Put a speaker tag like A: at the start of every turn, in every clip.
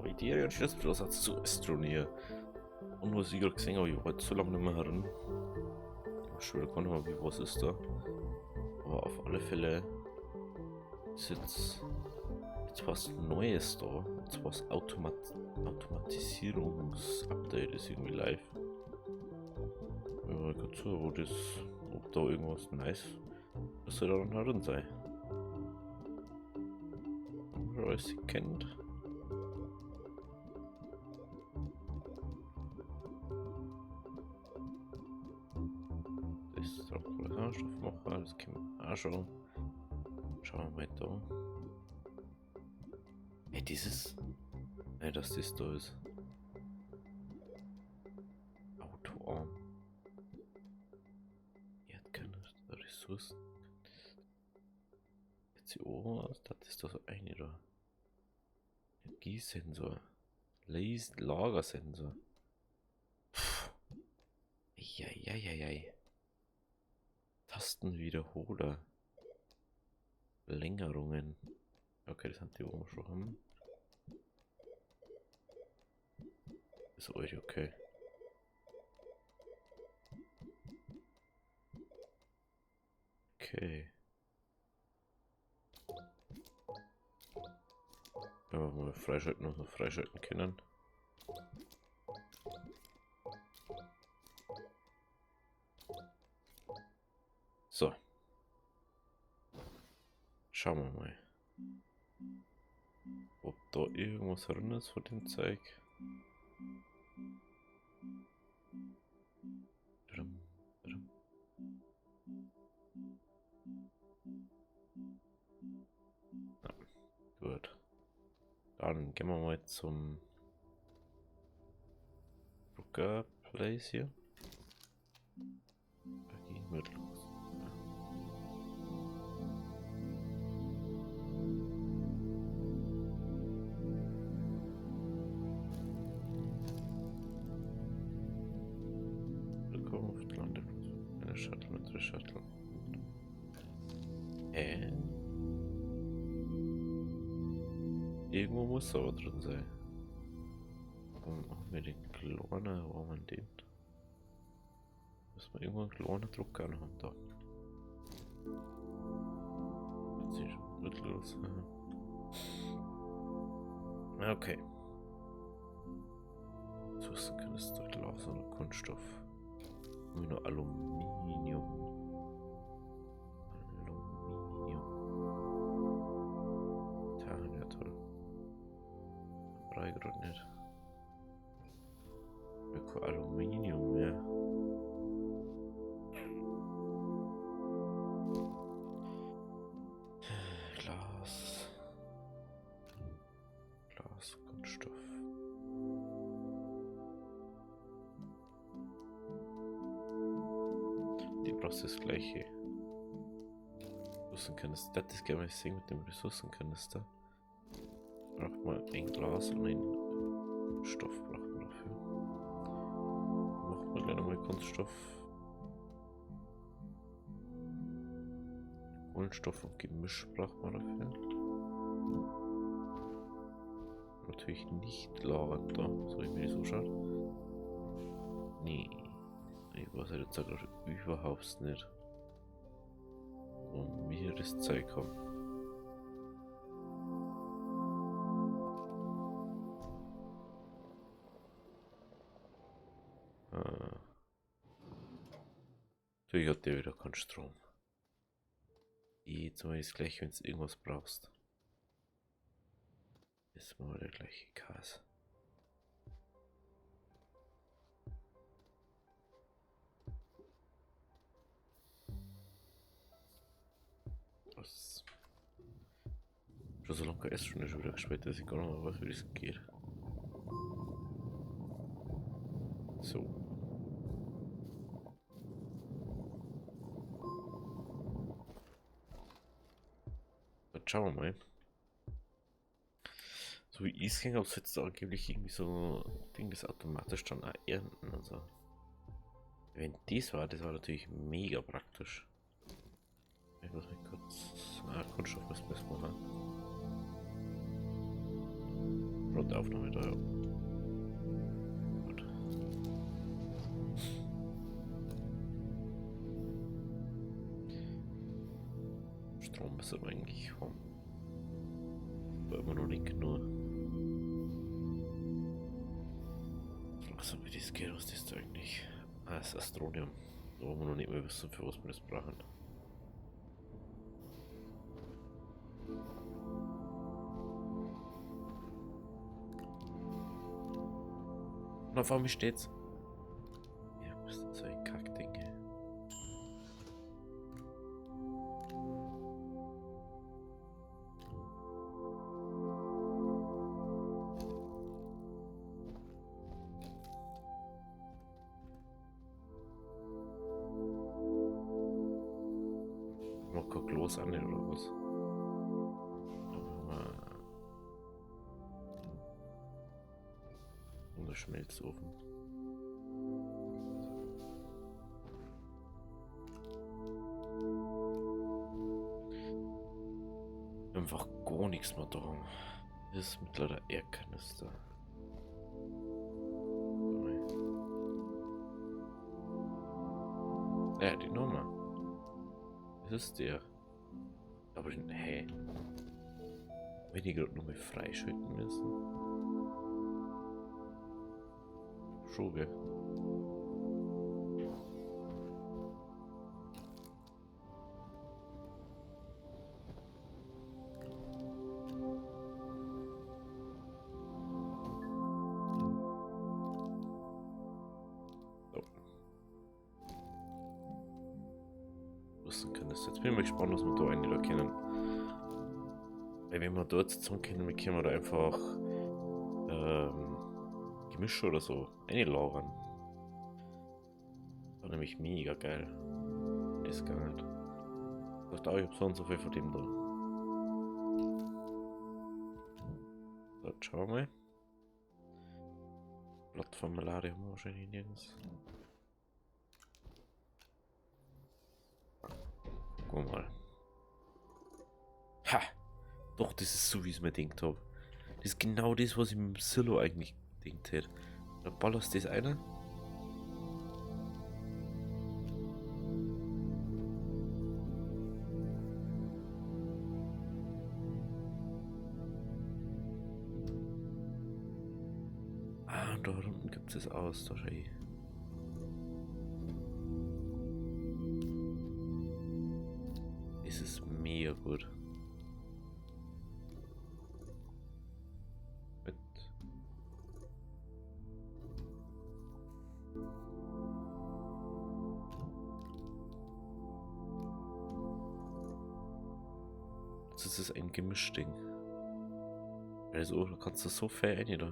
A: Habe die Ehre und Schlüsselplatz zu Astroneer. Und was ich gerade gesehen habe, ich war heute so lange nicht mehr herin. Ich weiß schon wieder gar nicht mehr, wie was ist da. Aber auf alle Fälle ist jetzt was Neues da. Und zwar das Automatisierungs-Update ist irgendwie live. Ich war gerade zu, wo das, ob da irgendwas nice was soll da dann herin sein. Wenn alles kennt. Das ist auch Sauerstoffmacher, das kennen wir auch schon. Schauen wir mal da. Hey, dieses. Nein, dass das da ist. Autoarm. Erdkanister, Ressourcen. Jetzt hier oben, das ist da so eine da. Energiesensor. Lagersensor. Eieieiei. Tastenwiederholer. Verlängerungen. Okay, das haben die oben schon haben. Ist euch okay. Okay. Wenn wir mal freischalten und noch freischalten können. So. Schauen wir mal. Ob da irgendwas drin ist von dem Zeug. Ja, gut. Dann gehen wir mal zum Drucker Place hier. Da gehen wir los. Zukunft, Landeplatz, eine Shuttle mit drei Shuttle. Irgendwo muss aber drin sein. Dann machen wir den kleinen, wo haben wir den? Müssen wir irgendwo einen kleinen Drucker haben da. Jetzt ist schon mittellos. Okay. Ressourcenkanister, Glas oder Kunststoff. Nur Aluminium. Aluminium. Tja, ja toll. Brauche ich gerade nicht. Ich hab kein Aluminium mehr. Glas. Glas, Kunststoff. Die brauchst du das gleiche. Ressourcenkanister. Das ist gerne mal sehen mit dem Ressourcenkanister. Braucht man ein Glas und einen Stoff braucht man dafür. Macht man gleich nochmal Kunststoff. Kohlenstoff und Gemisch braucht man dafür. Natürlich nicht lagern da, so wie mir das anschaut. Nee. Ich weiß halt jetzt gerade überhaupt nicht, wo wir das Zeug haben. Ah. Natürlich hat der wieder keinen Strom. Jetzt mal das gleiche, wenn du irgendwas brauchst. Ist mal der gleiche Chaos. Was? Schon so lange kein Essen schon wieder gespielt, dass ich gar nicht mehr weiß, wie das geht. So. Dann schauen wir mal. So wie ich es kenne, ob es jetzt da angeblich irgendwie so ein Ding, das automatisch dann auch ernten und so. Wenn das war, das war natürlich mega praktisch. Ich muss mich kurz. Ah, Kunststoff müssen wir erst machen. Gerade Aufnahme da, ja. Gut. Strom müssen wir eigentlich haben. Aber immer noch nicht genug. Langsam wie das geht, was ist das eigentlich? Ah, das ist Astronium. Da wollen wir noch nicht mehr wissen, für was wir das brauchen. Und auf einmal steht's. Ja, was ist so ein Kackding, ey. Noch kein Glas an, oder was? Und der Schmelzofen. Einfach gar nichts mehr da. Das ist mittlerweile Erdkanister. Ja, die Nummer. Das ist der. Aber den, hä? Wenn ich gerade noch mal freischalten müssen. Schon, gell? Jetzt bin ich mal gespannt, was wir da eigentlich da kennen. Weil wenn wir dort zusammen können, können wir da einfach Gemische oder so einlagern. Das war nämlich mega geil. Das gar nicht. Ich dachte auch, ich hab so und so viel von dem da. So, schauen wir mal. Plattformlade haben wir wahrscheinlich nirgends. Guck mal. Ha! Doch, das ist so, wie ich es mir gedacht hab. Das ist genau das, was ich mit dem Silo eigentlich gedacht hätte. Da ballerst das einer. Ah, und da unten gibt es aus, da schau ich. Das ist mega gut. Mit. Das ist ein Gemischding. Also, da kannst du so fair rein, da.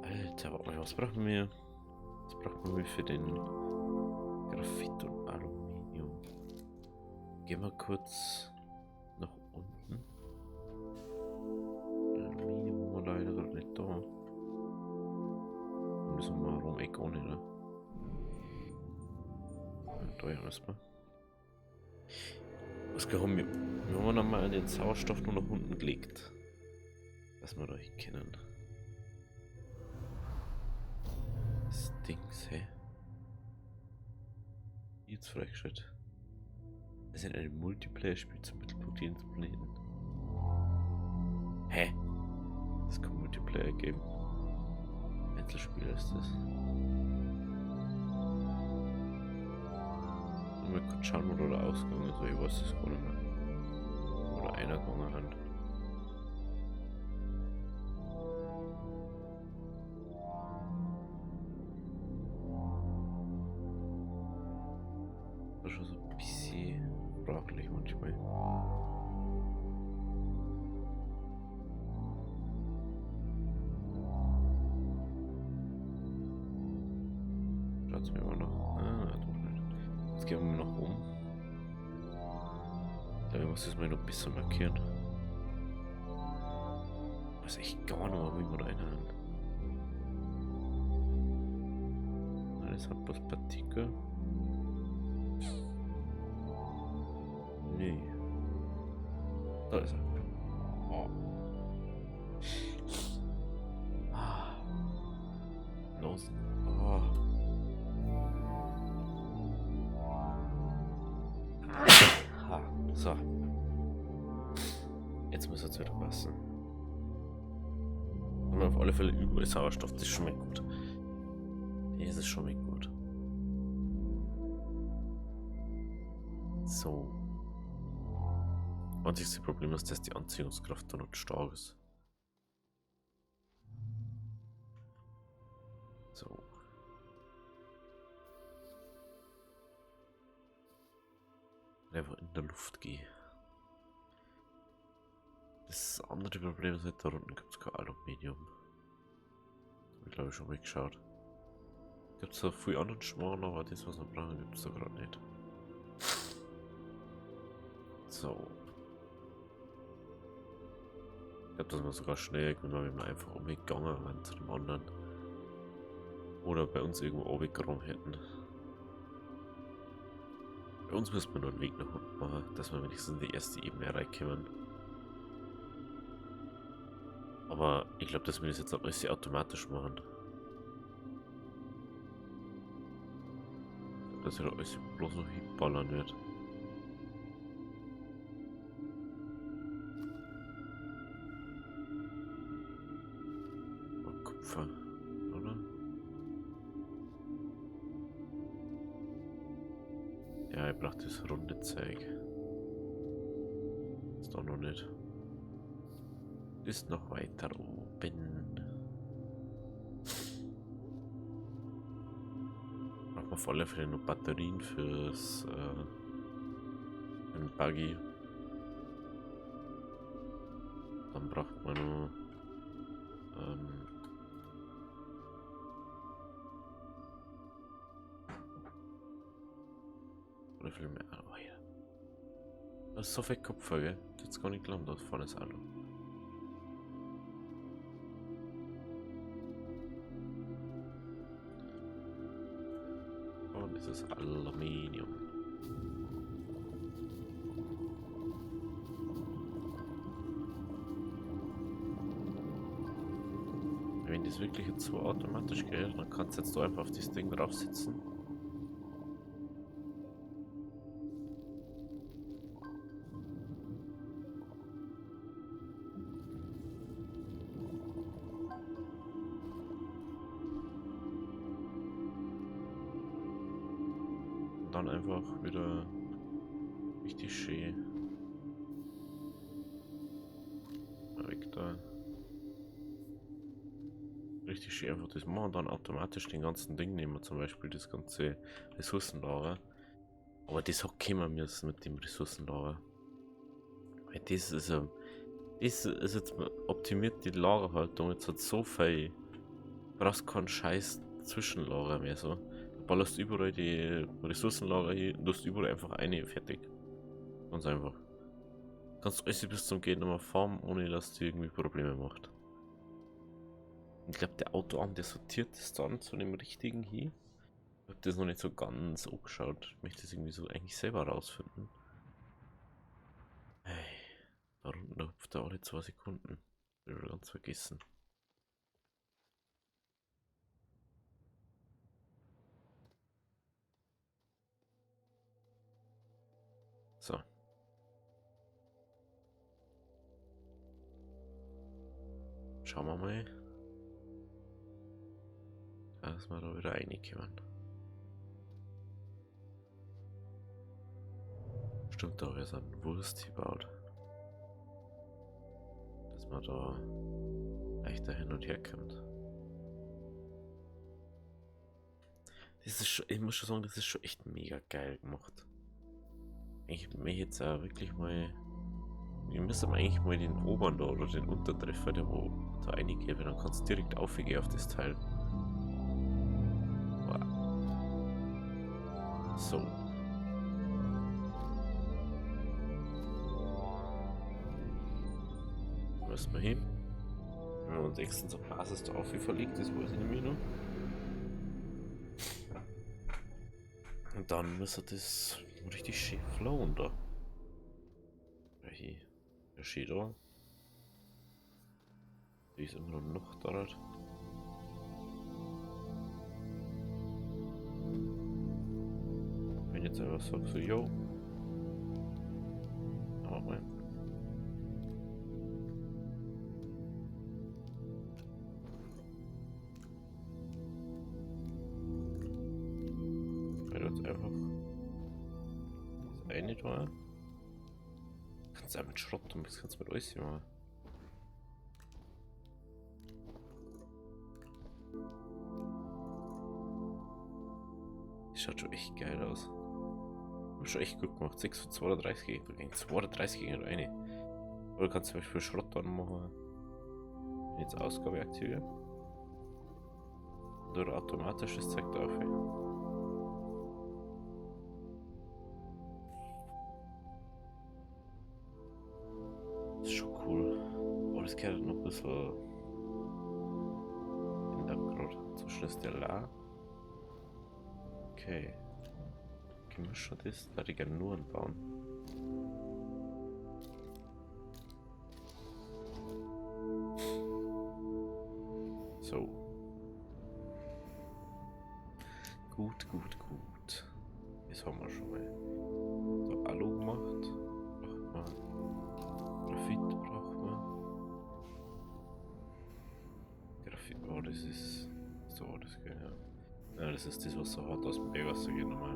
A: Alter, warte mal, was brauchen wir? Was brauchen wir für den Graphit und Aluminium? Gehen wir kurz nach unten. Aluminium haben wir leider gerade nicht da. Dann müssen wir rum eh gar nicht, ne? Da ja erstmal. Was haben wir? Wir haben nochmal den Sauerstoff nur nach unten gelegt. Was wir da hier kennen. Das Dings, hä? Jetzt freigeschaltet. Das ist ein Multiplayer-Spiel zum Mittelpunkt jenes Planeten. Hä? Das kann Multiplayer geben. Einzelspieler ist das. Mal kurz schauen, wo da der Ausgang ist, weil ich weiß das gar nicht mehr. Oder einer gegangen hat. Das ist schon so ein bisschen fraglich manchmal. Schaut's mir immer noch. Ah, doch nicht. Jetzt gehen wir mal nach oben. Ich glaube, ich muss das mal noch ein bisschen markieren. Ich weiß echt gar nicht mehr, wie wir da reinhauen. Das hat bloß Partikel. Nee. Da ist er. Oh. 1000. Oh. Ha, so. Jetzt muss es wieder passen. Haben wir auf alle Fälle überall Sauerstoff, das ist schon mal gut. Das ist schon mal gut. So. Einziges Problem ist, dass die Anziehungskraft da noch stark ist. So. Einfach in der Luft gehe. Das andere Problem ist halt, da unten gibt es kein Aluminium. Habe ich glaube ich schon mal geschaut. Gibt es da viel anderen Schmarrn, aber das, was wir brauchen, gibt es da gerade nicht. So. Ich glaube, dass wir sogar schnell irgendwann, wenn wir einfach umgegangen wären zu dem anderen. Oder bei uns irgendwo runtergegraben hätten. Bei uns müssen wir nur einen Weg nach unten machen, dass wir wenigstens in die erste Ebene reinkommen. Aber ich glaube, dass wir das jetzt auch alles automatisch machen. Dass er alles bloß noch hinballern wird. Oh, Kupfer, oder? Ja, ich brauche das runde Zeug. Ist doch noch nicht. Ist noch weiter oben. Braucht man auf alle Fälle noch Batterien fürs den Buggy. Dann braucht man noch oder viel mehr. Oh ja. Das ist so viel Kupfer, gell? Das ist jetzt gar nicht geglaubt, da vorne ist Alu. Und dieses Aluminium. Wenn das wirklich jetzt so automatisch geht, dann kannst du jetzt da einfach auf das Ding drauf sitzen. Dann einfach wieder richtig schön. Weg da. Richtig schön einfach das machen und dann automatisch den ganzen Ding nehmen, zum Beispiel das ganze Ressourcenlager. Aber das hat kommen müssen mit dem Ressourcenlager. Weil das ist ja, das ist jetzt optimiert die Lagerhaltung, jetzt hat so viel. Du brauchst keinen scheiß Zwischenlager mehr so. Du ballerst überall die Ressourcenlager hier und du hast überall einfach eine fertig. Ganz einfach. Kannst alles bis zum Gehen nochmal farmen, ohne dass die irgendwie Probleme macht. Ich glaube, der Autoarm, der sortiert das dann zu dem richtigen hier. Ich hab das noch nicht so ganz angeschaut. Ich möchte das irgendwie so eigentlich selber rausfinden. Hey, da unten hüpft er alle 2 Sekunden. Hab ich ganz vergessen. So. Schauen wir mal, dass wir da wieder reinkommen. Stimmt, da wäre so ein Wurst gebaut. Dass man da leichter hin und her kommt. Das ist schon, ich muss schon sagen, das ist schon echt mega geil gemacht. Ich möchte jetzt auch wirklich mal. Wir müssen eigentlich mal den oberen da oder den Untertreffer, der wo da reingehen, dann kannst du direkt aufgehen auf das Teil. Wow. So. Müssen wir hin. Wenn wir uns extra zur Basis da auf verlegt, das weiß ich nämlich noch. Und dann müsste das richtig schön flowen da. Ja, hier. Der steht da. Die ist immer noch da. jetzt einfach sage so, yo. Aber mal. Wenn du jetzt einfach das eine da. Kannst du auch mit Schrott und das kannst du mit alles machen. Das schaut schon echt geil aus. Hab schon echt gut gemacht. 6 von 32 gegen 32 gegen eine. Oder kannst du zum Beispiel Schrott dann machen. Wenn ich jetzt Ausgabe aktiviere. Oder automatisch, das zeigt auf. Das ist schon cool. Aber das gehört noch ein bisschen in der gerade. Zum Schluss der La. Okay. Gemisch das, da ich gerne nur bauen. So. Gut, gut, gut. Das haben wir schon mal. So, Alu gemacht. Braucht man. Graphit braucht man. Graphit, oh, das ist. So, das geht ja. Ja, das ist das, was so hart aus dem Bergwasser geht nochmal.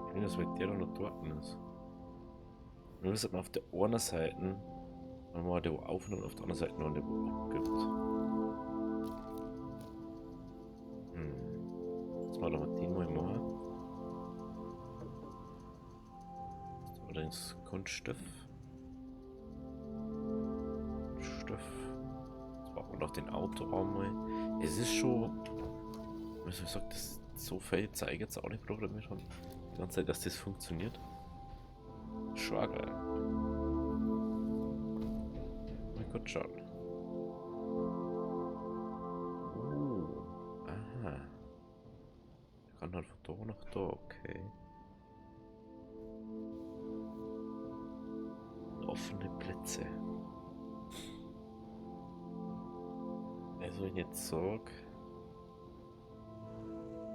A: Ich bin das, weil der da noch dort ist. Wir müssen auf der einen Seite einmal der wo aufnimmt und auf der anderen Seite noch der wo abgibt. Jetzt mal noch den mal machen. Allerdings Kunststoff. Stoff. Jetzt brauchen wir noch den Autoarm mal. Es ist schon, wie man sagt, das so viel Zeug jetzt auch nicht programmiert haben. Die ganze Zeit, dass das funktioniert. Schon geil. Mal kurz schauen. Oh, aha. Ich kann halt von da nach da, okay. Offene Plätze. Also wenn ich jetzt sag,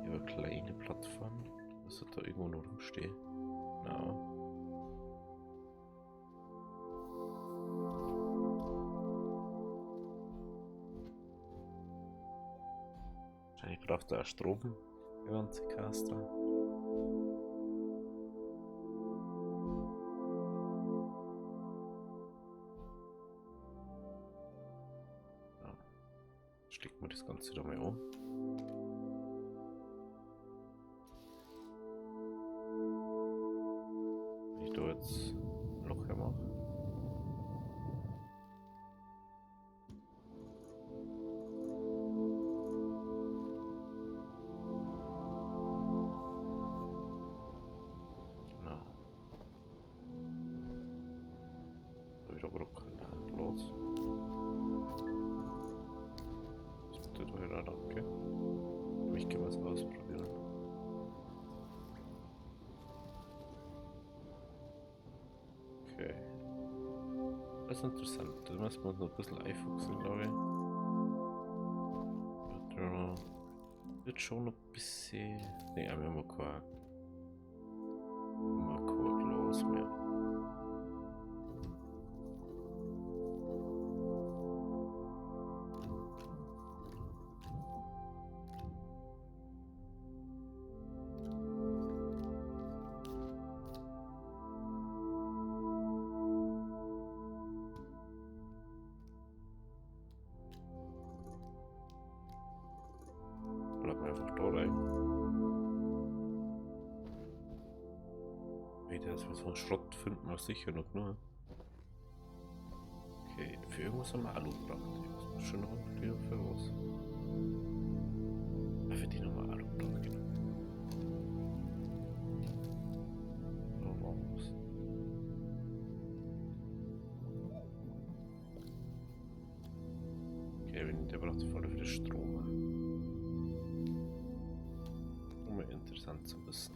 A: über kleine Plattform, was da irgendwo noch rumsteht. Na. Wahrscheinlich braucht er auch Strom, der ganze Caster. Ja. Steckt man das Ganze da mal an. Wenn ich da jetzt ein Loch hermache. Genau. Da wieder aber noch kein Los. Das tut doch wieder danke. Ich kann was ausprobieren. Okay. Das ist interessant. Da müssen wir uns noch ein bisschen einfuchsen, glaube ich. Wird schon ein bisschen. Ne, wir haben kein Glas mehr. Einfach da rein. Hey, das ist so ein Schrott finden wir sicher noch, ne? Okay, für irgendwas haben wir Alu gebraucht. Ich muss schon noch wieder für was. Ah, für den haben wir Alu gebraucht, genau. So war's. Okay, wenn der braucht voll für Strom. Interessant zu wissen.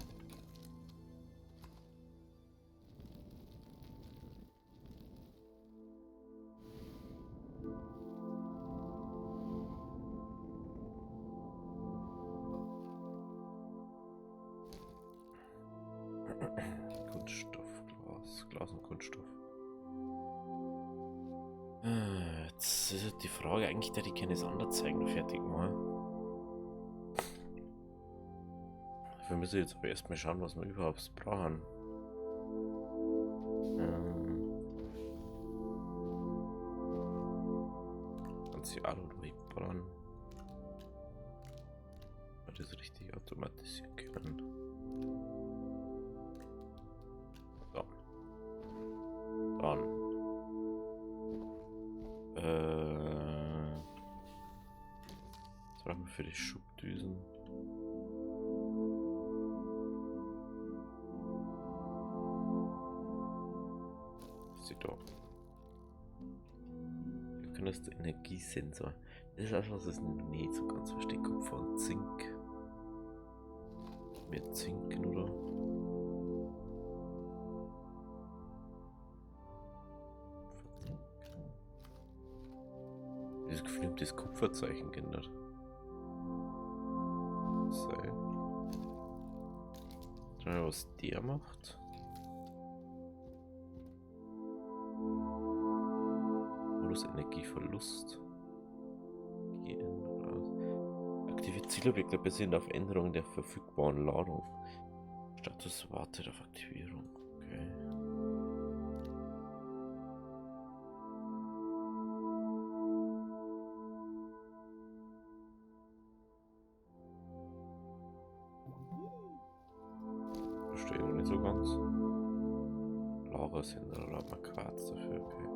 A: Glas und Kunststoff. Jetzt ist die Frage, eigentlich hätte ich keine Sonderzeichen noch fertig machen. Wir müssen jetzt aber erstmal schauen, was wir überhaupt brauchen. Ganz die Alu durchballern. Das richtig automatisieren können. So. Dann. Was brauchen wir für die Schubdüsen? Was ist da? Wir können das Energiesensor. Das ist auch was, ich nicht so ganz verstehe. Kupfer und Zink. Mehr Zinken, oder? Das Gefühl, ich hab das Kupferzeichen geändert. So. Schauen wir mal, was der macht. Modus Energieverlust. Gehen raus. Aktiviert Zielobjekte basierend auf Änderung der verfügbaren Ladung. Status wartet auf Aktivierung. Okay. Verstehe ich noch nicht so ganz. Lagersender, da hat man Quarz dafür, okay.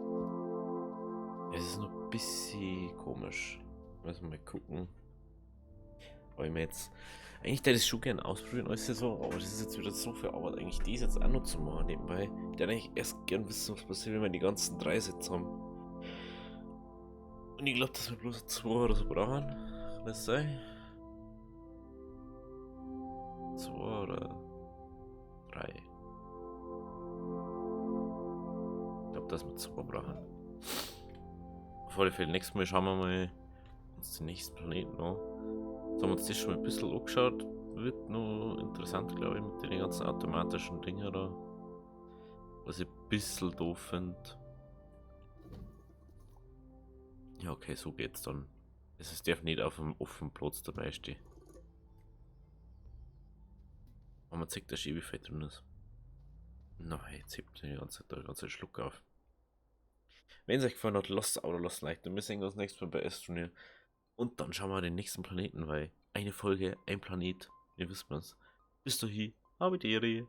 A: Es ist noch ein bisschen komisch. Müssen wir mal gucken. Aber ich mir jetzt. Eigentlich hätte ich es schon gerne ausprobieren, alles so, aber das ist jetzt wieder so viel Arbeit, eigentlich das jetzt auch noch zu machen nebenbei. Ich hätte eigentlich erst gern wissen, was passiert, wenn wir die ganzen 3 Sets haben. Und ich glaub, dass wir bloß 2 oder so brauchen. Kann das sein? 2 oder 3. Ich glaub, dass wir 2 brauchen. Auf alle Fälle, nächstes Mal schauen wir mal uns den nächsten Planeten an. Jetzt haben wir uns das schon mal ein bisschen angeschaut. Wird noch interessant, glaub ich, mit den ganzen automatischen Dingen da. Was ich ein bisschen doof find. Ja, okay, so geht's dann. Es darf nicht auf dem offenen Platz dabei stehen. Aber man zeigt, dass Schiebefeld drin ist. Nein, jetzt hebt die ganze Zeit, die ganze Schluck auf. Wenn es euch gefallen hat, lasst ein Abo, lasst ein Like, dann wir sehen uns nächstes Mal bei Astroneer. Und dann schauen wir den nächsten Planeten, weil eine Folge, ein Planet, ihr wisst mal's. Bis dahin, habe die Ehre.